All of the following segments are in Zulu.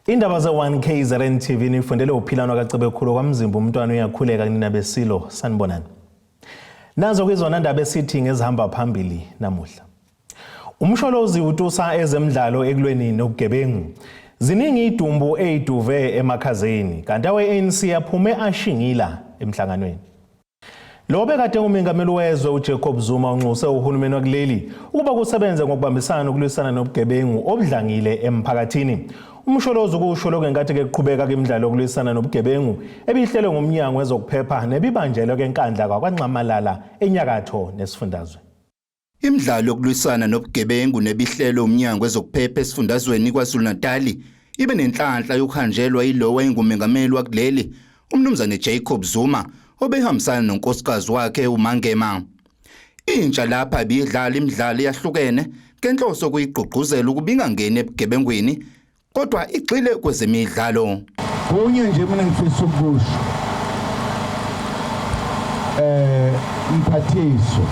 Indaba ze-1 KZN TV nifundele uphilano kaCebekhulu kwaMzimba umntwana uyakhuleka kunina besilo sanibonani. Nazo kwizona ndaba esithi ngezihamba phambili namuhla. Umsholozi utusa ezemidlalo ekulweni nobugebengu. Ziningi idumbu eyiduve emakhazeni kanti awe-ANC aphume ashingila emhlanganweni. Lo bekade umengameli wezwe uJacob Zuma unxuse uhulumeni wakuleli ukuba kusebenze ngokubambisana ukulwisana nobugebengu obudlangile emphakathini. Umsholozi ukusho lokhu ngenkathi ke kuqhubeka kwimidlalo yokulwisana nobugebengu ebihlelwe ngumnyango wezokuphepha nebibanjelwe keNkandla kwaKwaNxamalala enyakatho nesifundazwe. Imidlalo yokulwisana nobugebengu nebihlelwe umnyango wezokuphepha esifundazweni KwaZulu-Natali ibe nenhlanhla yokuhanjelwa yilowo wayengumengameli wakuleli uMnumzane Jacob Zuma obehambisana nonkosikazi wakhe uMangema. Intsha lapha ibidlala imidlalo eyahlukene ngenhloso yokuyigqugquzela ukuba ingangeni ebugebengwini kodwa igxile kwezemidlalo. Kunye nje mina ngifisa ukusho mphathiswa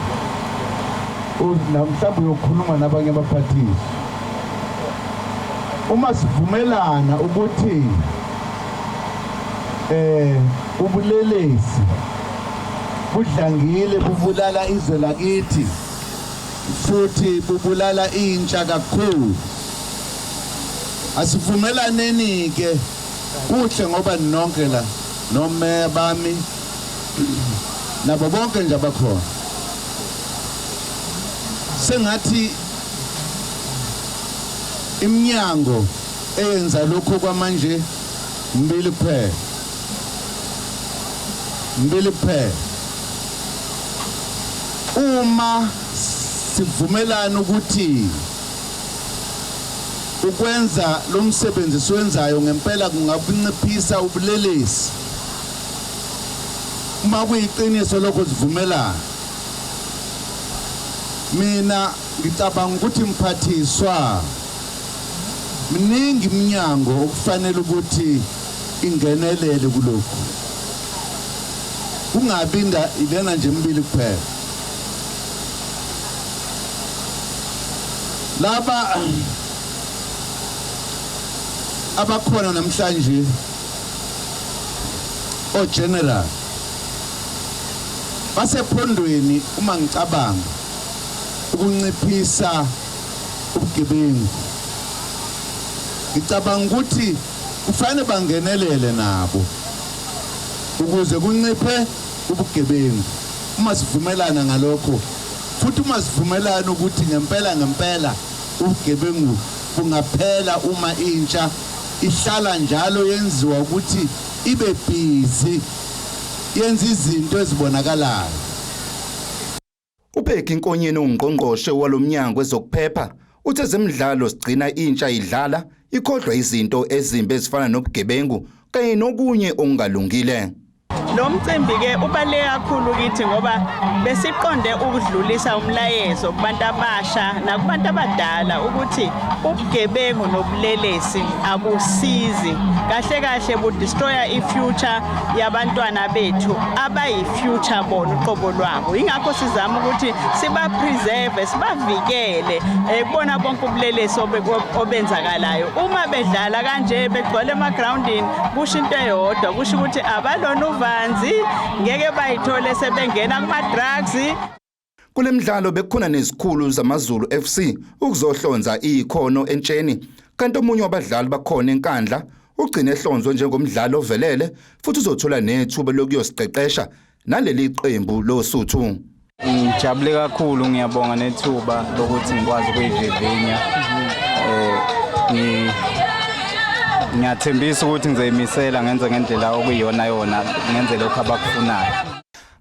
mhlawumbe uyokhuluma nabanye abaphathiswa uma sivumelana ukuthi ubulelesi budlangile bubulala izwe lakithi futhi bubulala intsha kakhulu. Asivumelaneni-ke kuhle ngoba nonke la nomeya bami nabo bonke nje abakhona sengathi iminyango eyenza lokhu kwamanje mbili kuphela mbili kuphela uma sivumelana ukuthi ukwenza lo msebenzi siwenzayo ngempela kungabunciphisa ubulelesi uma kuyiqiniso lokho sivumelana mina ngicabanga ukuthi mphathiswa miningi iminyango okufanele ukuthi ingenelele kulokhu kungabi ilena nje emibili kuphela laba abakhona namhlanje ogeneral basephondweni uma ngicabanga ukunciphisa ubugebengu ngicabanga ukuthi kufanele bangenelele nabo ukuze kunciphe ubugebengu uma sivumelana ngalokho futhi uma sivumelana ukuthi ngempela ngempela ubugebengu bungaphela uma intsha ihlala njalo yenziwa ukuthi ibe busy yenza izinto ezibonakalayo. UBheki Nkonyeni ungqongqoshe walomnyango wezokuphepha uthe ezemidlalo zigcina intsha idlala ikhohlwa izinto ezimbi ezifana nobugebengu kanye nokunye okungalungile. Lo mcimbi-ke ubaluleke kakhulu kithi ngoba besiqonde ukudlulisa umlayezo kubantu abasha nakubantu abadala ukuthi ubugebengu nobulelesi abusizi kahle kahle budestroya i-future yabantwana bethu abayi-future bona uqobo lwabo yingakho sizama ukuthi siba-preserve sibavikele um kubona bonke ubulelesi obenzakalayo uma bedlala kanje begcwele emagrawundini kusho into eyodwa kusho ukuthi abalona uvanzi ngeke bayithole sebengena kuma-drugs. Kule midlalo bekukhona nezikhulu zamaZulu FC ukuzohlonza ikhono entsheni kanti omunye wabadlali bakhona eNkandla ugcine ehlonzwe njengomdlali ovelele futhi uzothola nethuba lokuyosiqeqesha naleli qembu loSuthu. Ngijabule kakhulu ngiyabonga nethuba lokuthi ngikwazi ukuyivivinya. Eh ngiyathembisa ukuthi ngizoyimisela ngenze ngendlela okuyiyona yona ngenze lokhu abakufunayo.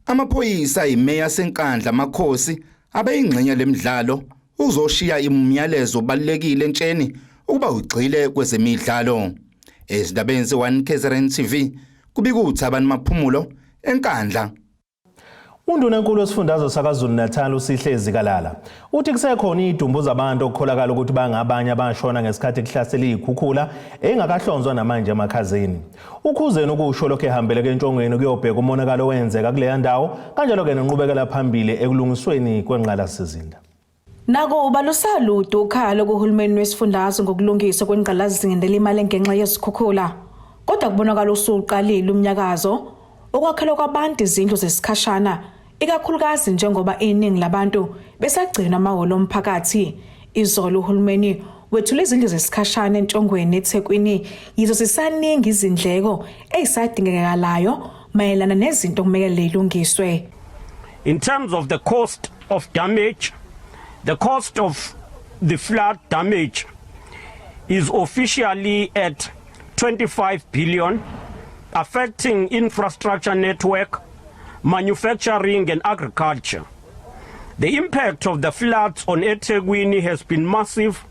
Amaphoyisa imeya seNkandla Amakhosi abeyingxenye lemidlalo uzoshiya imiyalezo obalulekile entsheni ukuba ugxile kwezemidlalo. Ezindabeni ze-1 KZN TV kubika uThabani Maphumulo eNkandla. Undunankulu wesifundazwe saKwaZulu-Natal uSihle Zikalala uthi kusekhona idumbu zabantu okukholakala ukuthi bangabanye abashona ngesikhathi kuhlasela izikhukhula engakahlonzwa namanje emakhazeni. Ukhuzeni ukusho lokho ehambele kentshongweni kuyobheka umonakalo owenzeka kuleya ndawo kanjalo-ke nenqubekela phambili ekulungisweni kwengqalasizinda. Nakuba lusalude ukhalo kuhulumeni wesifundazwe ngokulungiswa kwengqalasizinda elimale ngenxa yezikhukhula, kodwa kubonakala usuqalile umnyakazo okwakhelwa kwabantu izindlu zesikhashana, ikakhulukazi njengoba iningi labantu besagcina amahholo omphakathi. Izolo uhulumeni wethula izindlu zesikhashana eNtshongweni eThekwini, yizo zisaningi izindleko ezisadingekalayo mayelana nezinto okumele lilungiswe. In terms of the cost of damage, the cost of the flood damage is officially at 25 billion, affecting infrastructure network, manufacturing and agriculture. The impact of the floods on eThekwini has been massive,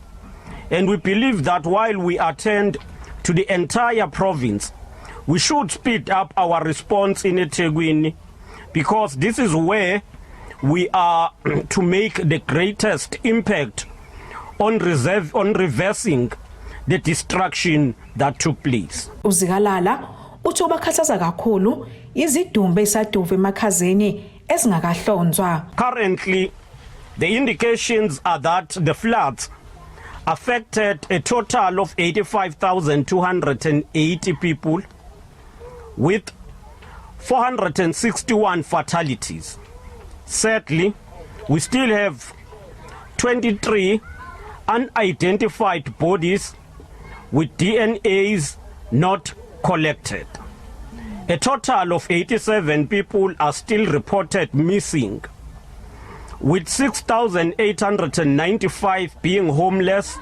and we believe that while we attend to the entire province, we should speed up our response in eThekwini because this is where we are to make the greatest impact on reversing the destruction that took place. UZikalala uthi obakhathaza kakhulu izidumbu ezisaduva emakhazeni ezingakahlonzwa. Currently, the indications are that the floods affected a total of 85,280 people with 461 fatalities. Sadly, we still have 23 unidentified bodies with DNAs not collected. A total of 87 people are still reported missing, with 6,895 being homeless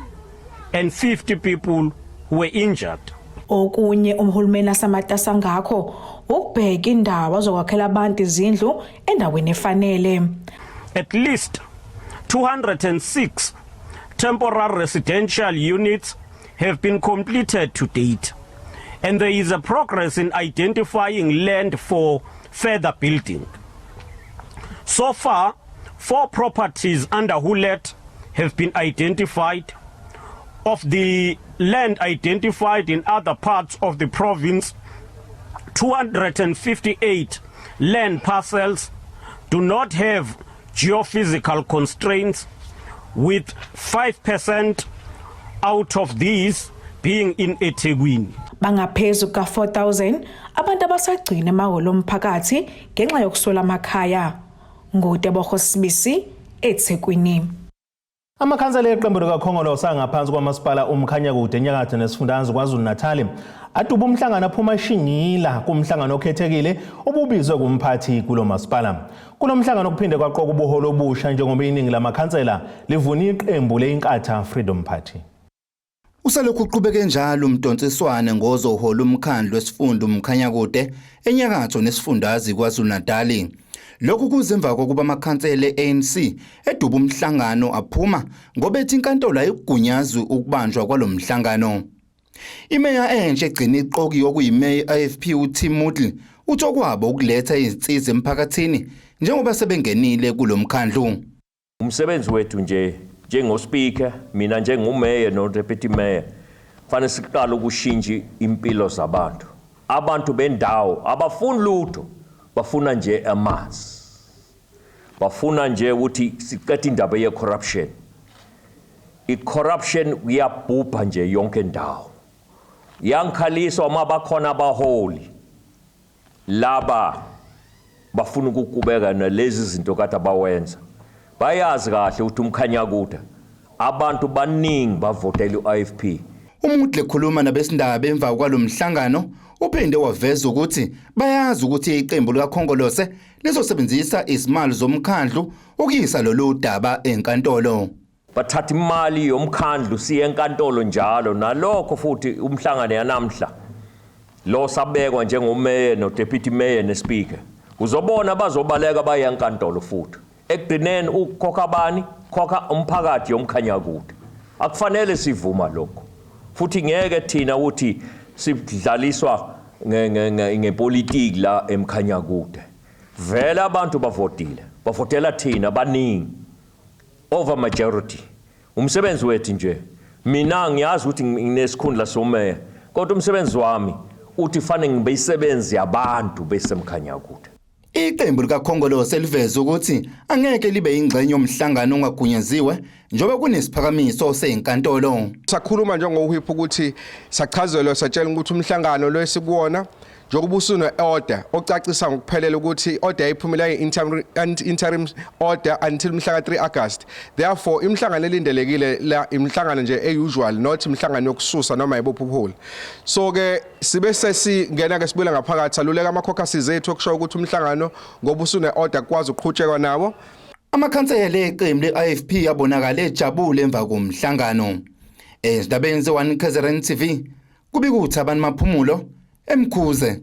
and 50 people who were injured. Okunye umhulumeni asamatasa ngakho ukubheka indawo azokwakhela abantu izindlu endaweni efanele. At least 206 temporary residential units have been completed to date, and there is a progress in identifying land for further building. So far, four properties under Hulet have been identified. Of the land identified in other parts of the province, 258 land parcels do not have geophysical constraints, with 5% out of these being in eThekwini. Bangaphezu kuka-4000 abantu abasagcina emahholo omphakathi ngenxa yokuswela amakhaya. NguTebogo Sibisi, eThekwini. Amakhansela eqembu likaKhongolose angaphansi kwamasipala uMkhanyakude enyakatho nesifundazwe KwaZulu-Natal aduba umhlangano aphuma shingila kumhlangano okhethekile obubizwe kumphathi kulo masipala. Kulo mhlangano kuphinde kwaqokwa ubuholi obusha njengoba iningi lamakhansela livuna iqembu le-Inkatha Freedom Party. Usalokhu uqhubeke njalo umdonsiswane ngozohola umkhandlu wesifunda uMkhanyakude enyakatho nesifundazwe KwaZulu-Natal. Lokhu kuze emva kokuba amakhansela e-ANC eduba umhlangano aphuma ngoba ethi inkantolo ayikugunyazi ukubanjwa kwalomhlangano. Imeya entsha egcina iqokiwe okuyimeya IFP uTim Moodley uthi okwabo ukuletha izinsiza emphakathini njengoba sebengenile kulomkhandlu. Umsebenzi wethu nje njengo-speaker, mina njengomeya no-deputy mayor, fanele siqale ukushintsha impilo zabantu. Abantu bendawo abafuni lutho, bafuna nje amanzi, bafuna nje ukuthi siqede indaba ye-corruption. I-corruption iyabhubha nje yonke indawo. Iyangikhalisa uma bakhona abaholi laba bafuna ukukubeka nalezi zinto kade abawenza. Bayazi kahle ukuthi uMkhanyakude abantu baningi bavotela u-IFP. UMoodley ekhuluma nabesindaba emva kwalomhlangano uphinde waveza ukuthi bayazi ukuthi iqembu likaKhongolose lizosebenzisa izimali zomkhandlu ukuyisa lolu daba enkantolo. Bathatha imali yomkhandlu siye enkantolo njalo. Nalokho futhi umhlangano yanamhla lo sabekwa njengomeya no-deputy mayor ne-speaker, uzobona bazobaleka baye enkantolo futhi. Ekugcineni ukukhokha bani? Khokha umphakathi yoMkhanyakude. Akufanele sivuma lokho futhi. Ngeke thina ukuthi sidlaliswa ngepolitiki la eMkhanyakude. Vele abantu bavotile, bavotela thina baningi, over majority. Umsebenzi wethu nje, mina ngiyazi ukuthi nginesikhundla someya, kodwa umsebenzi wami uthi fanele ngibe isebenzi yabantu beseMkhanyakude. Iqembu likaKhongolose liveze ukuthi angeke libe yingxenye yomhlangano ongagunyaziwe njengoba kunesiphakamiso senkantolo. Sakhuluma njengo-whip ukuthi sachazelwa satshela ukuthi umhlangano lo esikuwona njengoba usune-order ocacisa ngokuphelele ukuthi i-order yayiphumela interim order until mhla ka-3 August. Therefore imihlangano elindelekile la imihlangano nje e-usual, not imihlangano yokususa noma yibuphi ubuholi. So ke sibe sesingena ke sibuyela ngaphakathi saluleka ama-caucuses ethu okusho ukuthi umhlangano ngoba usune-order kukwazi ukuqhutshekwa nawo. Amakhansela eqembu le-IFP abonakale ejabule emva komhlangano. Ezindabeni ze-1 KZN TV kubika uThabani Maphumulo eMkhuze.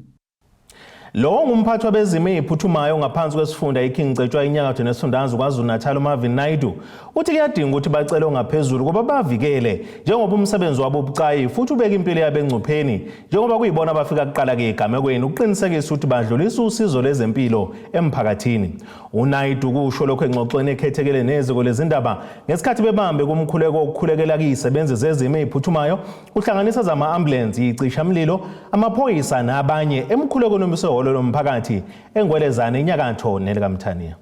Lo ngumphathi wabezimo eziphuthumayo ngaphansi kwesifunda iKing Cetshwayo inyakatho nesifundazwe KwaZulu-Natal uMarvin Naidu uthi kuyadinga ukuthi bacele ongaphezulu kuba bavikele njengoba umsebenzi wabo ubucayi futhi ubeka impilo yabo engcupheni njengoba kuyibona abafika kuqala ke egamekweni ukuqinisekisa ukuthi badlulisa usizo lwezempilo emphakathini. UNaidu kusho lokho engxoxweni ekhethekele neziko lezindaba ngesikhathi bebambe kumkhuleko wokukhulekela kiyisebenzi zezimo eziphuthumayo kuhlanganisa zama-ambulensi, icishamlilo, amaphoyisa nabanye emkhulekweni obusehholo lomphakathi eNgwelezane enyakatho nelikaMthaniya.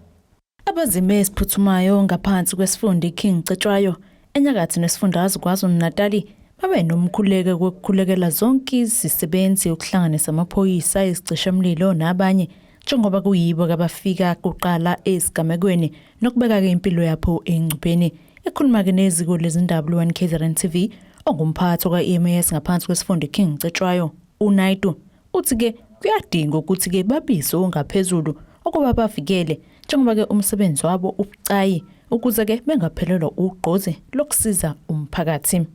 Abazime esiphuthumayo ngaphansi kwesifunda iKing Cetshwayo enyakatho nesifundazwe KwaZulu-Natali babe nomkhuleko wokukhulekela zonke izisebenzi ukuhlanganisa amaphoyisa, izicishamlilo nabanye njengoba kuyibo abafika kuqala esigamekweni nokubeka-ke impilo yabo engcupheni. Ekhuluma-ke neziko lezindaba lwe-1 KZN TV ongumphathi ka-EMS ngaphansi kwesifunda iKing Cetshwayo uNaidu uthi-ke kuyadinga ukuthi-ke babizwe ongaphezulu ukuba bavikele njengoba-ke umsebenzi wabo ubucayi ukuze-ke bengaphelelwa ugqozi lokusiza umphakathi.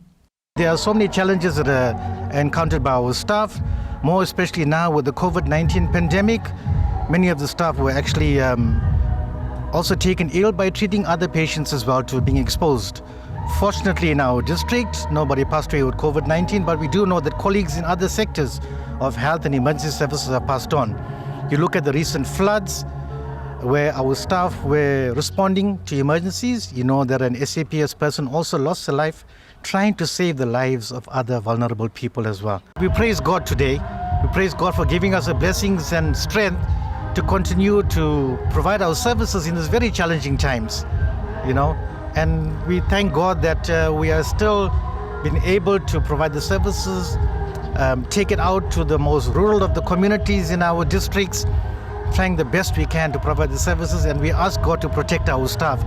There are so many challenges that are encountered by our staff, more especially now with the COVID-19 pandemic. Many of the staff were actually also taken ill by treating other patients as well to being exposed. Fortunately, in our district, nobody passed away with COVID-19, but we do know that colleagues in other sectors of health and emergency services have passed on. You look at the recent floods, where our staff were responding to emergencies, you know that an SAPS person also lost a life trying to save the lives of other vulnerable people as well. We praise God today. We praise God for giving us the blessings and strength to continue to provide our services in these very challenging times, you know. And we thank God that we are still being able to provide the services, take it out to the most rural of the communities in our districts, trying the best we can to provide the services, and we ask God to protect our staff.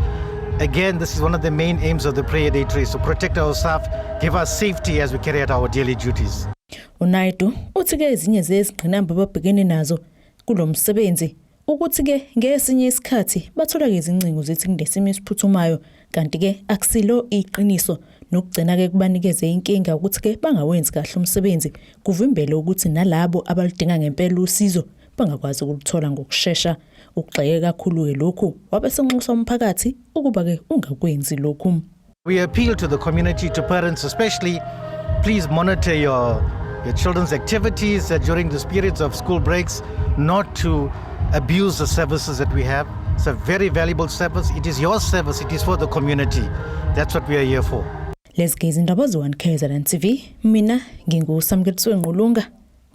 Again, this is one of the main aims of the prayer day tree, to protect our staff, give us safety as we carry out our daily duties. UNaidu uthi-ke ezinye zezingqinamba ababhekene nazo kulo msebenzi ukuthi-ke ngesinye isikhathi bathola-ke izingcingo zithi kunesimo esiphuthumayo kanti-ke akusilo iqiniso nokugcina-ke kubanikeze inkinga ukuthi-ke bangawenzi kahle umsebenzi kuvimbele ukuthi nalabo abaludinga ngempela usizo bangakwazi ukuluthola ngokushesha. Ukugxeke kakhulu-ke lokhu wabe senxusa umphakathi ukuba-ke ungakwenzi lokhu. We appeal to the community, to parents especially, please monitor your children's activities during these periods of school breaks, not to abuse the services that we have. It's a very valuable service. It is your service. It is for the community. That's what we are here for. Lezi ke izindaba ze-1 KZN TV, mina nginguSamkelisiwe Ngqulunga,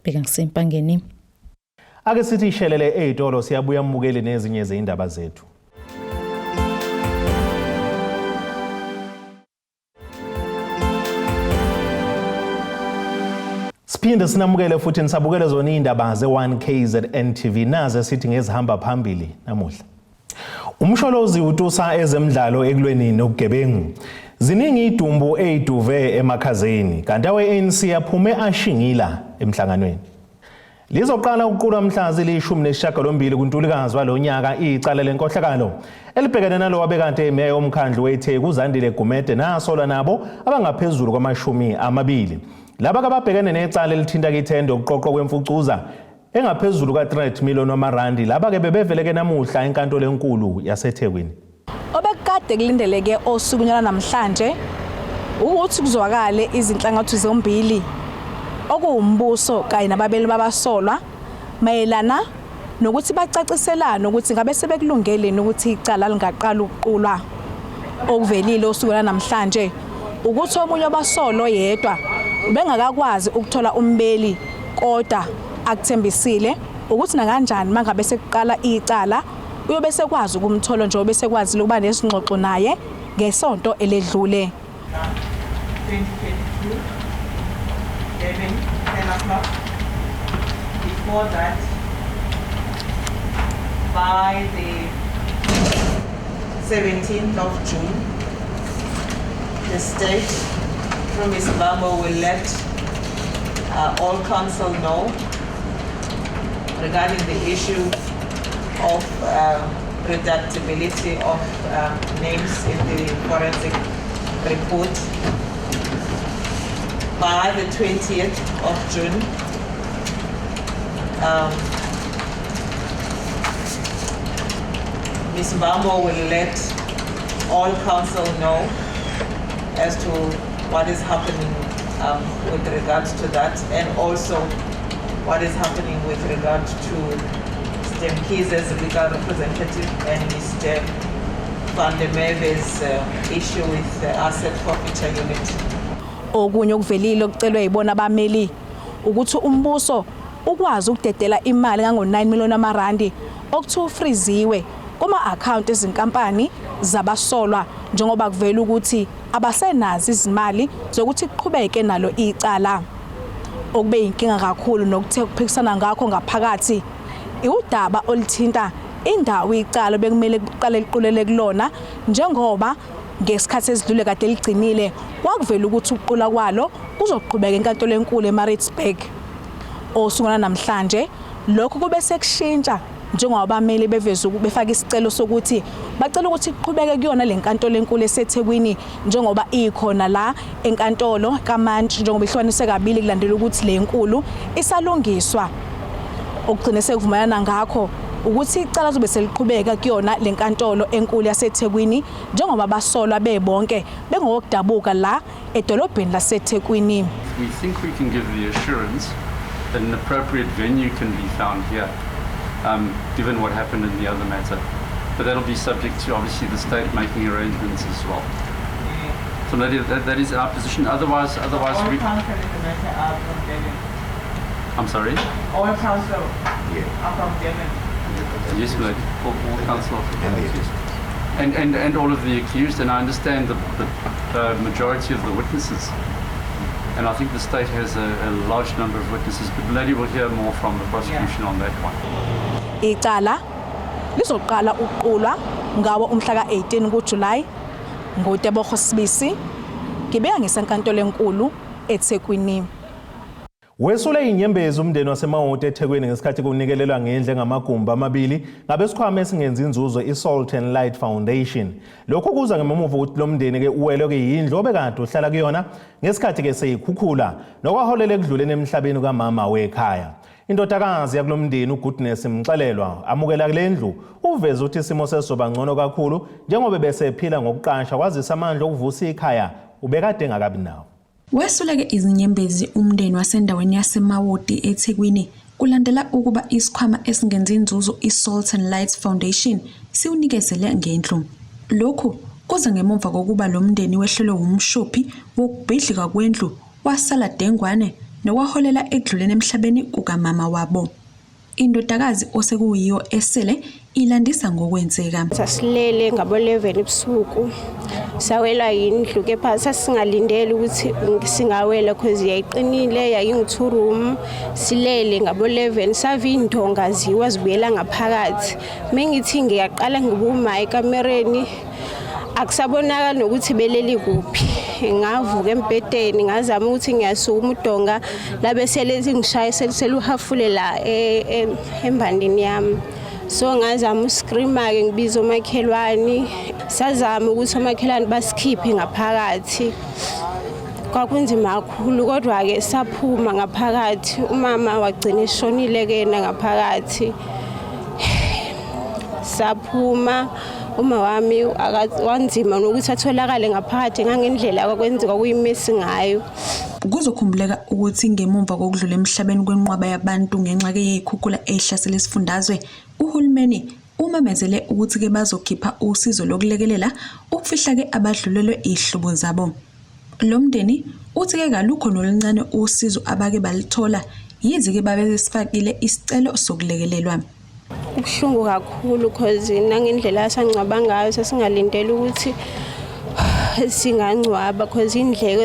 bheka ngisempangeni. Ake sithi ishelele ey'tolo siyabuya mbukeli nezinye zey'ndaba zethu. Siphinde sinamukele futhi nisabukele zona iy'ndaba ze-1 KZN TV naze sithi ngezihamba phambili namuhla. Umsholozi utusa ezemidlalo ekulweni nobugebengu. Ziningi idumbu eyiduve emakhazeni kanti awe-ANC aphume ashingila emhlanganweni. Lizoqala ukuqulwa mhla zili-18 kuNtulikazi walo nyaka icala lenkohlakalo elibhekene nalo wabekade emeya yomkhandlu weTheku uZandile Gumede nasolwa nabo abangaphezulu kwama-20. Laba kababhekene necala elithinta ithenda ukuqoqwa kwemfucuza engaphezulu ka-300 million wamarandi. Laba-ke bebevele-ke namuhla enkantolo enkulu yaseThekwini. Obekade kulindeleke osukwini lwanamhlanje ukuthi kuzwakale izinhlangothi zombili okuwumbuso kanye nababeli babasolwa mayelana nokuthi bacaciselane ukuthi ngabe sebekulungele ukuthi icala lingaqala ukuqulwa. Okuvelile osukwini lwanamhlanje ukuthi omunye wabasolwa yedwa ubengakakwazi ukuthola umbeli kodwa akuthembisile ukuthi nakanjani mangabe sekuqala icala uyobe sekwazi ukumthola njengoba esekwazile ukuba nezingxoxo naye ngesonto eledlule. 2022, Durban, 10 o'clock. Before that, by the 17th of June, the state through Ms. Mbambo will let all counsel know regarding the issue of redactability of names in the forensic report. By the 20th of June, Ms. Mbambo will let all counsel know as to what is happening with regards to that, and also what is happening with regard to Mr. Mkhize's legal representative and Mr. Van der Merwe's issue with the asset forfeiture unit. Okunye okuvelile okucelwe yibona abameli ukuthi umbuso ukwazi ukudedela imali kango-9 million amarandi okuthiwa ufriziwe kuma-akhawunti ezinkampani zabasolwa, njengoba kuvela ukuthi abasenazo izimali zokuthi kuqhubeke nalo icala. Okube yinkinga kakhulu nokuthe kuphikisana ngakho ngaphakathi iwudaba oluthinta indawo icala bekumele kuqale liqulele kulona, njengoba ngesikhathi esidlule kade ligcinile kwakuvela ukuthi ukuqula kwalo kuzoqhubeka enkantolo enkulu eMaritzburg. Osungula namhlanje lokhu kube sekushintsha, njengoba abameli beveza befaka isicelo sokuthi bacela ukuthi kuqhubeke kuyona le nkantolo enkulu eseThekwini, njengoba ikhona la enkantolo kaMantshi, njengoba ihlukaniswe kabili kulandela ukuthi le nkulu isalungiswa. Okugcine sekuvumelana ngakho ukuthi icala lizobe seliqhubeka kuyona le nkantolo enkulu yaseThekwini, njengoba basolwa bebonke bengokudabuka la edolobheni laseThekwini. We think we can give the assurance that an appropriate venue can be found here, given what happened in the other matter. But that'll be subject to obviously the state making arrangements as well. So that is our position. Otherwise All we. counsel in the matter are from Durban. I'm sorry. All counsel are from Durban. Yes, my lady. All counsel are from yes. And all of the accused, and I understand the majority of the witnesses. And I think the state has a large number of witnesses, but the lady will hear more from the prosecution on that one. Icala lizoqala ukuqulwa ngawo umhla ka-18 kuJuly. NguTebogo Sibisi, ngibeka ngisenkantolo enkulu eThekwini. Wesule inyembezi umndeni waseMawoti eThekwini ngesikhathi kunikelelwa ngendlu engamagumbi amabili ngabesikhwama esingenzi inzuzo i-Salt and Light Foundation. Lokhu kuza ngemuva ukuthi lo mndeni-ke uwelwe-ke yindlu obekade uhlala kuyona ngesikhathi-ke seyikhukhula, nokwaholela ekudluleni emhlabeni kamama wekhaya. Indodakazi yakulo mndeni uGoodness Mxelelwa amukela kule ndlu uveze ukuthi isimo sesizoba ngcono kakhulu njengoba besephila ngokuqasha, kwazisa amandla okuvusa ikhaya ubekade engakabi nawo. Wesuleke izinyembezi umndeni wasendaweni yaseMawoti eThekwini kulandela ukuba isikhwama esingenzi inzuzo i-Salt and Light Foundation siwunikezele ngendlu. Lokhu kuze ngemuva kokuba lo mndeni wehlelwe wumshophi wokubhidlika kwendlu wasala dengwane, nokwaholela ekudluleni emhlabeni kukamama wabo. Indodakazi osekuyiyo esele ilandisa ngokwenzeka. Sasilele ngabo-11 ebusuku, sawelwa yindlu, kepha sasingalindele ukuthi singawela cause yayiqinile, yayingu-two room. Silele ngabo-11, sava iy'ndonga ziwa zibuyela ngaphakathi. Mengithi ngiyaqala ngibuma ekamereni, akusabonakali nokuthi beleli kuphi. Ngavuka embhedeni, ngazama ukuthi ngiyasukuma, udonga labe sele ngishaya, seluhafule la embandini yami. So ngazama uscreama-ke, ngibiza omakhelwane, sazama ukuthi omakhelwane basikhiphe ngaphakathi. Kwakunzima kakhulu, kodwa-ke saphuma ngaphakathi. Umama wagcina eshonile-ke yena ngaphakathi. Saphuma, uma wami wanzima nokuthi atholakale ngaphakathi ngangendlela kwakwenzeka kuyimesi ngayo. Kuzokhumbuleka ukuthi ngemumva kokudlula emhlabeni kwenqwaba yabantu ngenxa-ke yey'khukhula ey'hlasele esifundazwe, uhulumeni umemezele ukuthi-ke bazokhipha usizo lokulekelela ukufihla-ke abadlulelwe iy'hlobo zabo. Lo mndeni Uthi-ke kalukho noluncane usizo abake baluthola yize-ke babesifakile isicelo sokulekelelwa. Kubuhlungu kakhulu cause nangendlela asangcwaba ngayo sasingalindele ukuthi singangcwaba cause indleko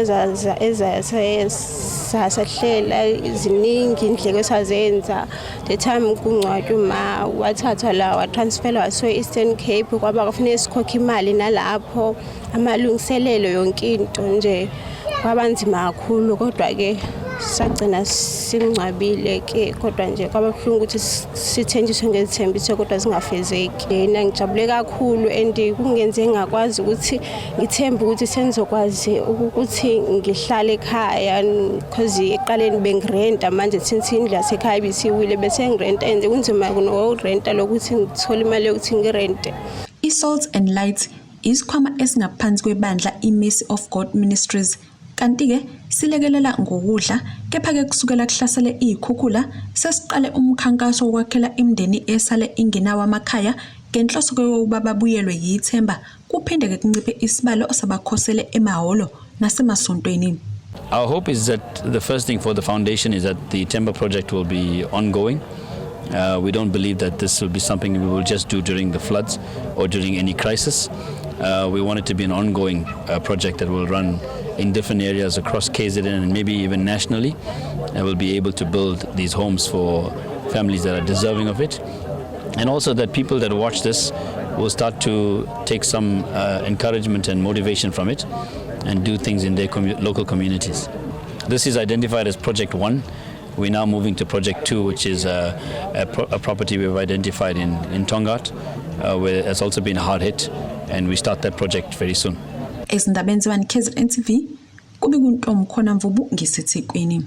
ezasahlela ziningi indleko esazenza the time kungcwatshwa uma wathathwa la watransfela wasiwe Eastern Cape kwaba kufanele sikhokhe imali nalapho amalungiselelo yonke into nje kwaba nzima kakhulu kodwa-ke sagcina simngcwabile ke kodwa nje kwaba buhlungu ukuthi sithenjiswe ngezithembiso kodwa zingafezeki. Yena ngijabule kakhulu and kungenze ngakwazi ukuthi ngithembe ukuthi senizokwazi ukuthi ngihlale ekhaya because ekuqaleni bengirenta manje since indlu yasekhaya ibisiwile bese ngirenta and kunzima nokurenta lokuthi ngithole imali yokuthi ngirente. I-Salt and Light isikhwama esingaphansi kwebandla i-Mercy of God Ministries kanti-ke silekelela ngokudla kepha-ke kusukela kuhlasele iy'khukhula sesiqale umkhankaso wokwakhela imindeni esale ingenawo amakhaya ngenhloso yokuba babuyelwe yithemba kuphinde-ke kunciphe isibalo sabakhosele emahholo nasemasontweni. Our hope is that the first thing for the foundation is that the Temba project will be ongoing. We don't believe that this will be something we will just do during the floods or during any crisis. We want it to be an ongoing project that will run in different areas across KZN and maybe even nationally, and we'll be able to build these homes for families that are deserving of it. And also that people that watch this will start to take some encouragement and motivation from it and do things in their local communities. This is identified as Project 1. We're now moving to Project 2, which is a property we've identified in Tongaat, where it's also been hard hit, and we start that project very soon. Ezindabeni zeWane KZN TV, kube kuntomkhona Mvubu ngiseThekwini.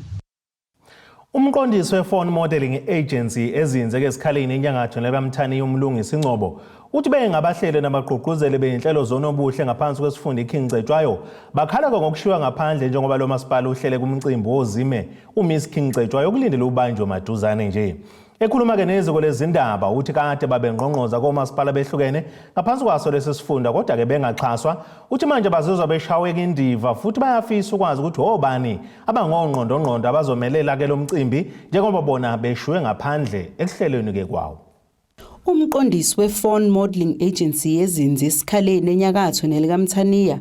Umqondisi we-Phone Modeling Agency ezinze esikhaleni enyakatho nekaMthaniya uMlungisi Ngcobo uthi bengabahleli nabagqugquzeli beyinhlelo zonobuhle ngaphansi kwesifunda iKing Cetshwayo bakhala ngokushiywa ngaphandle njengoba lo masipala uhlele kumcimbi wozime uMiss King Cetshwayo okulindele ubanjwe maduzane nje. Ekhuluma-ke neziko lezindaba uthi kade babengqongqoza komasipala behlukene ngaphansi kwaso lesi sifunda kodwa-ke bengaxhaswa. Uthi manje bazizwa beshaweka indiva futhi bayafisa ukwazi ukuthi obani abangongqondongqondo abazomelela-ke lo mcimbi njengoba bona beshiywe ngaphandle ekuhlelweni-ke kwawo. Umqondisi we-Phone Modeling Agency yezinzi esikhaleni enyakatho nelikaMthaniya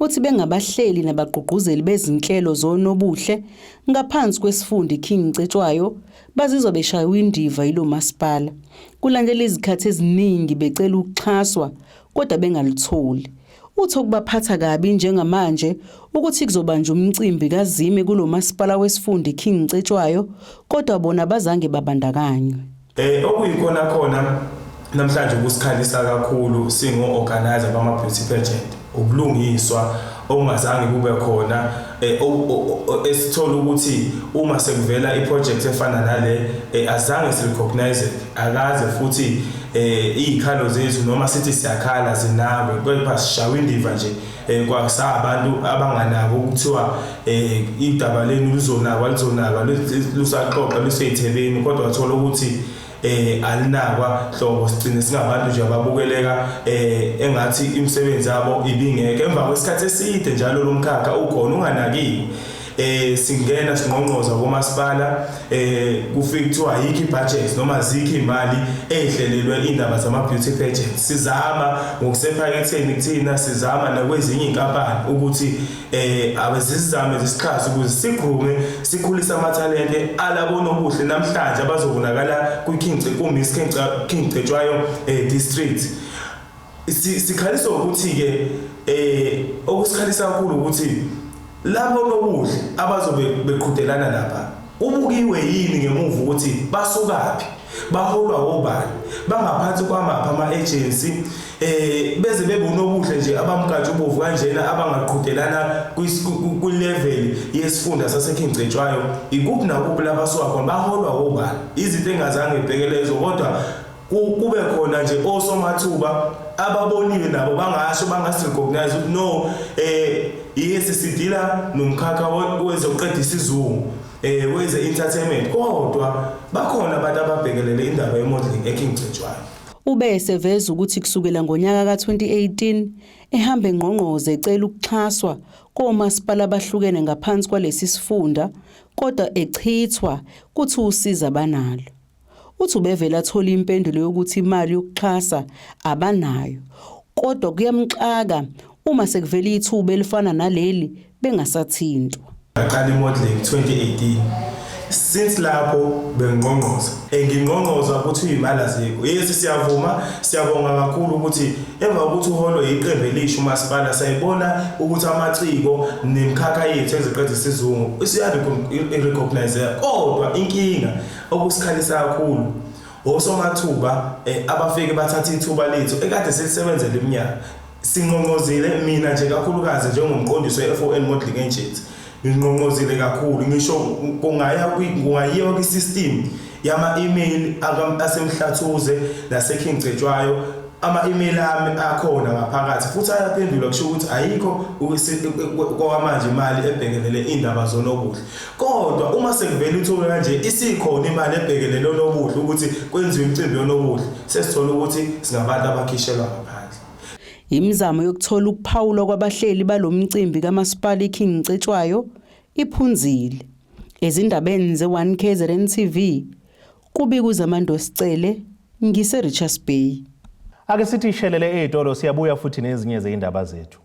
uthi bengabahleli nabagqugquzeli bezinhlelo zonobuhle ngaphansi kwesifunda iKing Cetshwayo bazizwa beshaywa indiva yilo masipala kulandela izikhathi eziningi becela ukuxhaswa kodwa bengalutholi. Uthi okubaphatha kabi njengamanje ukuthi kuzobanjwa umcimbi kazime kulo masipala wesifunda iKing Cetshwayo kodwa bona bazange babandakanywe. Okuyikhona khona namhlanje ukusikhalisa kakhulu singo-organizer bama-beauty pageant ubulungiswa okungazange kube khona esithola ukuthi uma sekuvela i-project efana nale azange si-recognize akaze futhi iy'khalo zethu noma sithi siyakhala zinakwe kepha sishawa indiva nje kwasabantu abanganako ukuthiwa idaba lenu luzonakwa luzonakwa lusaxoxa lusey'thebeni kodwa wathola ukuthi alinakwa hlobo sigcine singabantu nje ababukeleka engathi imisebenzi yabo ibingekho emva kwesikhathi eside njalo lomkhakha ukhona unganakiwe. Singena singqongqoza komasipala kufika kuthiwa ayikho ibudget noma azikho imali ehlelelwe indaba zama beauty pageant. Sizama ngokusephaketheni kuthina sizama nakwezinye inkampani ukuthi abazizame zisixhase ukuze sigrume sikhulise amathalente alabona obuhle namhlanje abazobonakala kwi-King ku-Miss King Cetshwayo district. Sikhalisa ukuthi ke okusikhalisa kakhulu ukuthi labo nobuhle abazobe beqhudelana lapha ubukiwe yini ngemuva ukuthi basukaphi baholwa obani bangaphansi kwamapha ama-agency beze bebonobuhle nje abamkantsha ubovu kanjena abangaqhudelana kwi-level yesifunda saseKing Cetshwayo ikuphi nakuphi labasuka khona baholwa obani izinto engazange ibhekelezo kodwa kube khona nje osomathuba ababoniwe nabo bangasho bangasi-recognize ukuthi no yes sidila nomkhakha wezokuqeda isizungu weze entertainment kodwa bakhona abantu ababhekelele indaba ye-modeling eKing Cetshwayo. Ube eseveza ukuthi kusukela ngonyaka ka-2018 ehamba engqongqoze ecela ukuxhaswa komasipala abahlukene ngaphansi kwalesi sifunda kodwa echithwa kuthi usizo abanalo. Uthi ubevele athole impendulo yokuthi imali yokuxhasa abanayo kodwa kuyamxaka uma sekuvela ithuba elifana naleli bengasathintwa. Ngaqala imodeling 2018. Since lapho bengingqongqoza. Engingqongqoza ukuthi uyimali azikho. Yes siyavuma, siyabonga kakhulu ukuthi emva kokuthi uholwe iqembu elisha umasipala sayibona ukuthi amaciko nemikhakha yethu eziqeda isizungu isiya-recognize kodwa inkinga okusikhalisa kakhulu osomathuba eh, abafike bathatha ithuba lethu ekade silisebenzela iminyaka Sinqonqozile mina nje kakhulukazi njengomqondisi we-FON Modeling Agency nginqonqozile kakhulu ngisho kungaya kungayiwa kwi-system yama-email asemhlathuze nase-King Cetshwayo ama-email ami akhona ngaphakathi futhi ayaphendulwa kusho ukuthi ayikho kwamanje imali ebhekelele indaba zonobuhle kodwa uma sekuvela ithuba kanje isikhona imali ebhekelele onobuhle ukuthi kwenziwe imicimbi yonobuhle sesithola ukuthi singabantu abakhishelwa ngaphandle Imizamo yokuthola ukuphawulwa kwabahleli balo mcimbi kaMasipala iKing Cetshwayo iphunzile. Ezindabeni ze-1 KZN TV, kubika uZamando Sicele, ngise-Richards Bay. Ake sithi ishelele ey'tolo siyabuya futhi nezinye zey'ndaba zethu.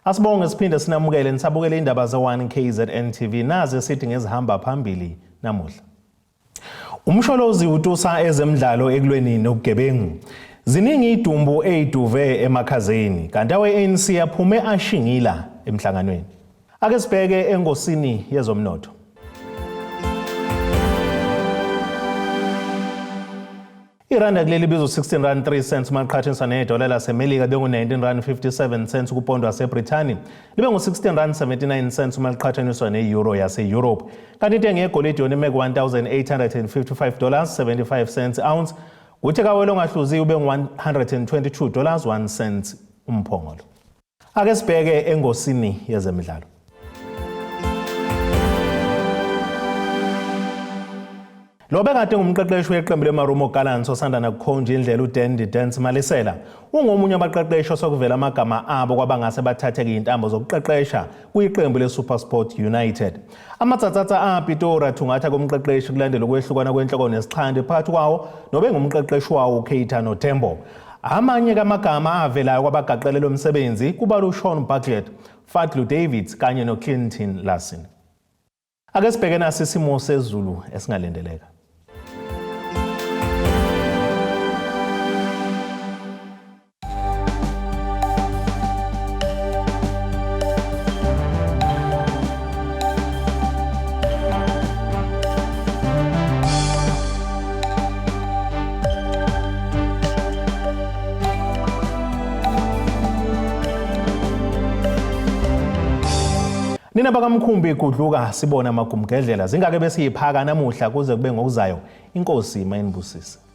Asibonge siphinde sinamukele nisabukele indaba ze-1 KZN TV nazi esithi ngezihamba phambili namuhla. Umsholozi utusa ezemidlalo ekulweni nobugebengu. Ziningi idumbu eyiduve emakhazeni kanti awe-ANC aphume ashingila emhlanganweni. Ake sibheke engosini yezomnotho. Iranda kuleli bizo 16 rand 3 cents uma liqhathaniswa nedola laseMelika bengu-19 rand 57 cents kupondo waseBrithani libe ngu-16 rand 79 cents uma liqhathaniswa ne-euro yase-Europe. Kanti intengo yegolide yona ime ku-1855 dollars 75 cents ounce kuthi kawele ongahluziwe ube ngu-122 dollars 1 cent umphongolo. Ake sibheke engosini yezemidlalo. Lo bekade ngumqeqeshi weqembu leMarumo Gallants osanda nakukhonja indlela uDandy Dance Malisela ungomunye wabaqeqeshi osokuvela amagama abo kwabangase bathatheke intambo zokuqeqesha kwiqembu leSuperSport United. Amatsatsatsa aPitori athungatha komqeqeshi kulandela ukwehlukana kwenhloko nesixhandi phakathi kwawo nobengumqeqeshi wawo uKeitano Tembo. Amanye kamagama avelayo kwabagaqele lo msebenzi kubalwa uShaun Bartlett, Fadlu Davids kanye noClinton Larsen. Ake sibheke nasi isimo sezulu esingalindeleka. Nina bakamkhumbi gudluka sibona amagumgedlela zingake besiyiphaka namuhla kuze kube ngokuzayo inkosi mayinibusise.